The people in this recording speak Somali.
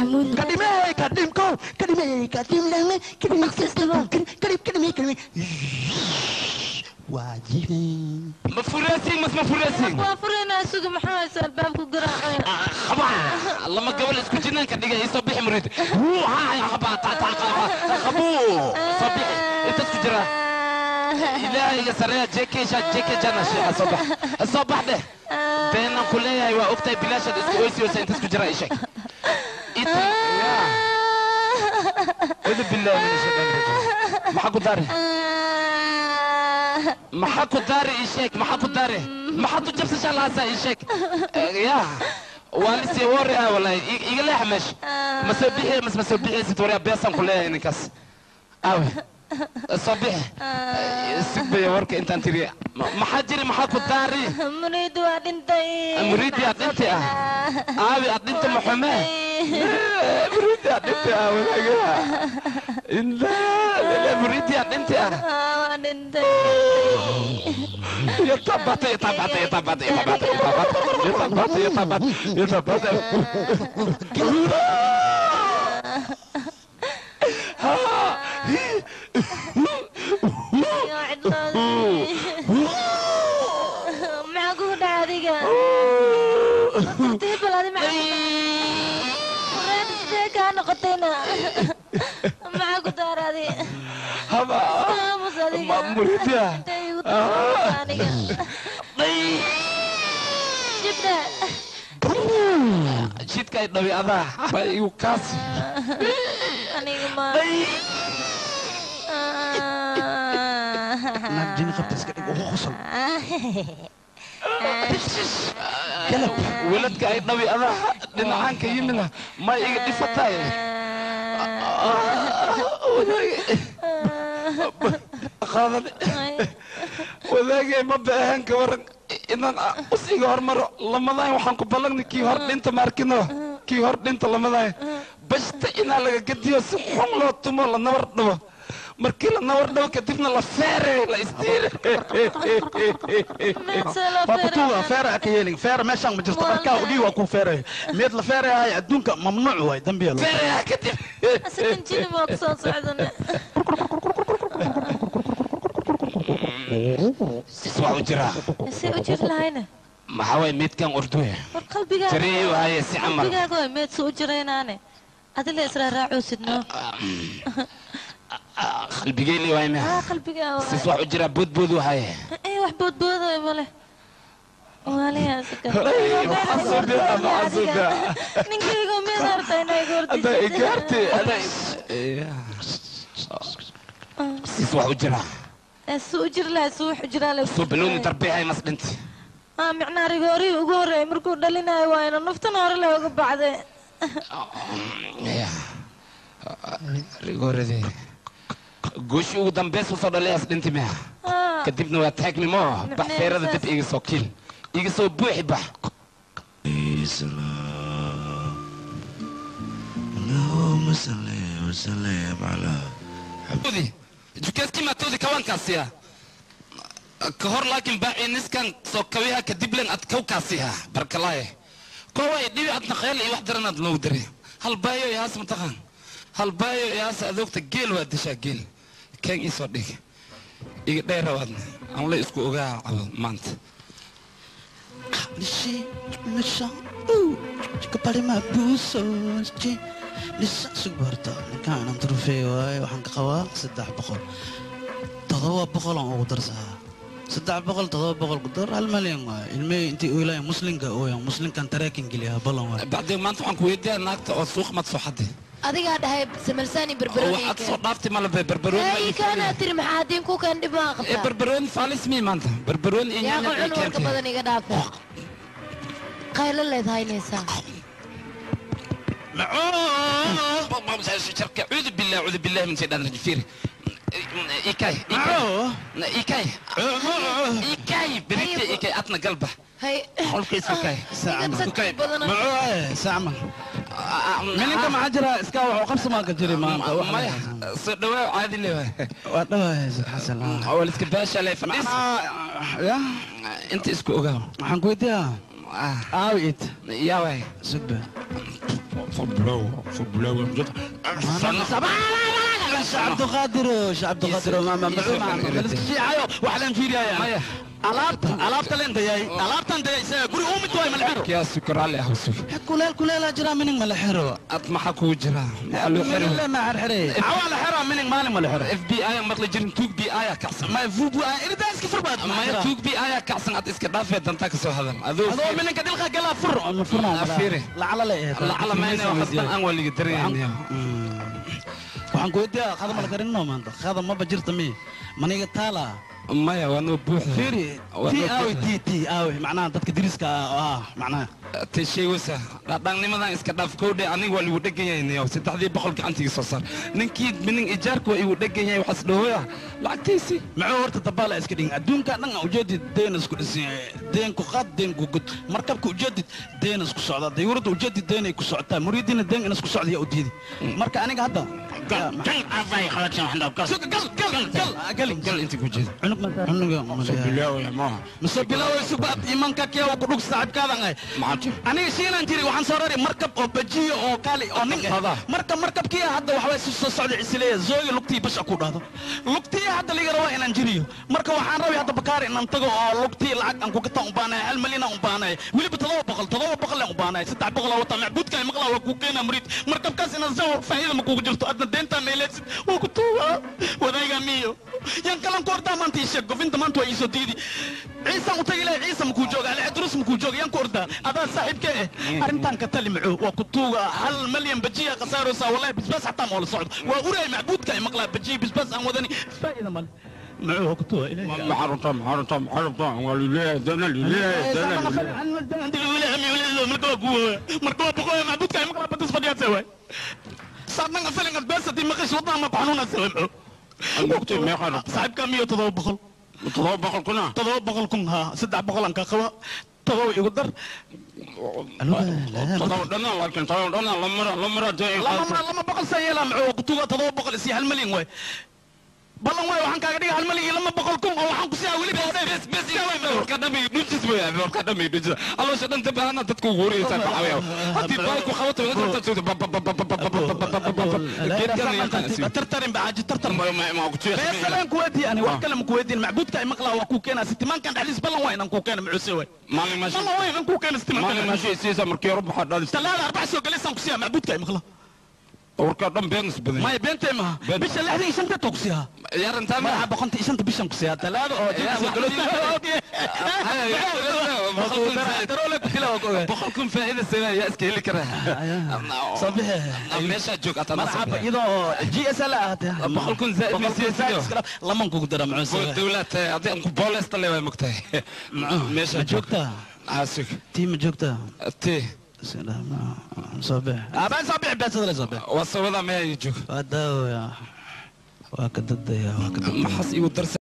Maxamuud kadhimey kadhimkow kadhimey kadhimleme kadhim kadhim kadhim waa jiifay ma fureysin mas ma fureysin waa fureynaa suga maxaa haysa albaabku garaacaya qabaa lama gabal isku jinaanka dhigay soo bixi murid qabaa qabuu soo bixi inta isku jira ilaahayga sareeya jekeesha jekejana sheexa soo bax soo bax dheh beenan ku leeyahay waa ogtahay bilaashaad isku oysiyosa inta isku jira isheg cuudu billahi min ashaytaan rajiim maxaa ku daari maxaa ku daari ii sheeg maxaa ku daari maxaad u jabsashaa lahaasaa ii sheeg ya waa lisii wari ah wallahi iga leexa meesha ma soo bixi mas ma soo bixiysid waryaa beesaan ku leeyahay ninkaas aawe soo bixi sugbaya warka intaan tiri maxaa jiri maxaa ku daari muriid waa dhintay muriidi aad dhintay ah aawi aad dhinta maxume muriidi aad dhintay ah walaaga inla muriidi aad dhintay ah waa dhintay يطبط يطبط يطبط يطبط يطبط يطبط يطبط maxaa kugu dhacay adiga tartiib bal adi maxaa sidee kaa noqotayna maxaa ku daara adi haba aamus adiga muriidya intay igu daraysaa aniga jibna jidka ay dhawi adaa baa igu kaas aniga ma naag jini qabta iska dhig ugu qosol galab weladka ay dhawi adaa dhinacaanka yimina ma iga dhifataay qaadan wadaagay ma baahan ka waran inaan us iga hormaro lamadayn waxaan ku ballangnay kii hor dhinta maarkino kii hor dhinta lamadayn bashta inaa laga gediyo si xun loo tumo la nabar dhabo markii la nabar dhabo kadibna la feere la isdiire waa kutuuga feera ka yeelin feera meeshaan ma jirto qarkaa udhii waa kuu feeraya meed la feerayahay adduunka mamnuuc waay dambiya loo feerayaa kadib asagan jini waa ku soo socdana sis wax u jiraa see u jiri lahayna maxaa waay meedkan orduya war qalbigaaga jariyay waaye si camal qalbigaaga waay meed soo u jiraynaane adila israa raacuusid noo qalbigeyli waay mea aa qalbigaa waay sis wax u jiraa boodbood waaye ee wax boodboodoy male ninkayga meed harta inay adaa igaartay adaa sis wax u jiraa suu u jiri lahay suu wax u jiraa le soo banooni darbeexay mas dhintay aa micnaa rigoorihii ugu horreeyay markuu dhalinayo waayna naftan hore le uga baxday rigooradii gooshii ugu dambeys usoo dhalayaas dhintay mea kadibna waa taagmi moo bax feerada dib iga soo kiil iga soo buuxi bax اللهم صل وسلم على jukeeskii maatoodi kawaankaasiya ka hor laakiin baacii niskan soo kawiha kadib len ad kawkaasiha barkalaaye koway dhibi adna khayl iyo wax daranaad loogu daray hal baayo ihaas mataqaan hal baayo ihaas adoogta geel waa dishaa geel keen ii soo dhig iga dheerawaadna aan la isku ogaa cabo maanta Subarta ninkaan aan turfey waaye waxaan ka qabaa 300 700 aan ugu darsaa 300 700 ku dar 1 malyan waaye ilmey intii ooylaaya muslinka ooyaan muslinkan taraakin geliyaa ballan waaye bacdeen maanta waxaan ku weydiiyaa naagta oo suuq mad soo xaday adigaa dhahay samalsaani barbarooni waxaad soo dhaaftay malabe barbarooni ay kaanaa tiri maxaa hadiin ku keen dhib maa qabtaa barbarooni faalis mii maanta barbarooni iyo yaa yaanyo cun warka badan iga dhaafe qaylo leed haynaysaa أعوذ بالله أعوذ بالله من شيطان الرجيم فير إيكاي إيكاي إيكاي بريتي إيكاي أطنا قلبه هاي قولك إيكاي ساعة معوه ساعة منك ما عجرة إسكا وقبس ما كجري ما ما صدوا عادي اللي والله حسن أول إسكا باشا لا يفنس يا أنت إسكو أوغاو waxaan ku weydiiyaa aawid yaa waay sugba عبد القادر عبد القادر ما ما وحلان فيريا يا alaabta leentayay alaabtan dayaysa guri uu mid way malxiro yaa sukar alle hawsuf kuleel kuleel jira mining malxiro ad maxa ku jira loo xiro la ma xirxire awa la xiro mining maalin malxiro FBI maqli jirin tuug BI kacsan ma FBI irda iska furbaad ma tuug BI kacsan ad iska dhaafay danta ka soo hadal adoo mininka dilqa gala fur ma furna fiiri lacala leeyahay lacala ma inay waxan aan waliga dareeynaa waxaan ku weydiiyaa qadam la karinno maanta qadam ma bajirta mi maniga taala maya waa noo buuxda fiiri ti aawi ti ti aawi macnaha dadka deriska ah macnaha te sheegaysa dhaqnimadan iska dhaaf koodhe aniga waa ligu dhegan yahay niyow 300 gacantiga soo saar ninkii minin ijaarku waa igu dhegan yahay waxaas dhahooya lacagtiisii maxuu horta dabaala iska dhigin adduunka dhan ujeedid deen isku dhisan yahay deenku qaad deenku gud markabka ujeedid deen isku socdaa dayuuradda ujeedid deenay ku socotaa muriidiina deen in isku socdaya u diidi marka aniga hadda gal inta ku jeeda mise bilaaway subaad iimaanka kee ku dhug saaxiibkaadan ay aniga shiinan jiri waxaan soo raray markab oo bajiyo oo kaali oo nin ah marka markabkii hadda waxa way soo socday isleeya zooyi lugtii basha ku dhahdo lugtii hadda liga rabaa inaan jiriyo marka waxaan rabay hadda bakaar inaan tago oo lugtii lacag aan ku gataan u baanahay 1 milyan aan u baanahay weliba 700 aan u baanahay 300 wata macbuudka ay maqlaa waa ku keenaa muriid markabkaas inaan soo faa'iido ma kugu jirto adna deenta meeleedsid waa ku tuugaa wadayga miyo yan kalan ku ordaa maanta ii sheeg gofinta maanta waa ii soo diidi ciisaan u tagi lahay ciisa makuu jooga alcadrus makuu jooga yaan ku ordaa adaa saaxiibkee eh arrintan ka tali macuu waa ku tuuga 1 milyan bajiya khasaaraysaa wallahi bisbaas xataa ma wala socdo waa uraay macbuudka ay maqlaa bajiya bisbaas aan wadani faa'iida male macuu waa ku tuuga ilaahay maxaa rabtaa waa lileeyahay dana lileeyahay marka waa boqoya macbuudka ay maqlaa badis fadhiyaadse waay saarnan afalin adbeesadii maqash wadnaha ma ku xanuunase waay macuu صاحبك 107 700 كنا 700 كن ها 300 aan ka qaba 7 igu dar 700 laakiin 700 lamara lama boqol sayela macuu kutuga 700 si 1 milyan way ballan way waxaan kaaga dhigay 1 milyan 200 kun oo waxaan ku siyaa weliba bes bes warka dhamay dhujis way warka dhamay dhujis alosha dhan tabahana dadku ugu horeysa baxayo hadii baal ku qabato dadka soo tartarin baaji tartar ma ku jeex beesalan ku weydii ani wax kale ma ku weydiin macbuudka ay maqlaa waa ku keenaa sitimaankan dhaxliis ballan waa inaan ku keeno macuuse way maalin ma ballan waa inaan ku keeno sitimaankan maalin ma shay siisa markii rub waxa dhalis talaada arbac soo galaysan ku siyaa macbuudka ay maqlaa warka dhan been isbadan ma beentay ma bisha 65 ta ku siyaa yaran taama 105 bishan ku siyaa talaada oo soo galaysan boqol kun faa'iido sana yaa iska heli karaa sabiix meesha joog aad marxaba iyadoo GSL ahaatee boqol kun zaa'id ma siiyay laman kugu dara mucusay dawlad haddii aan ku boolesta leeyahay mogtahay meesha joogta asig tii ma joogta tii صباح أبان صباح بس هذا صباح وصودا ما يجوك هذا وكدد يا وكدد ما حس يودرس.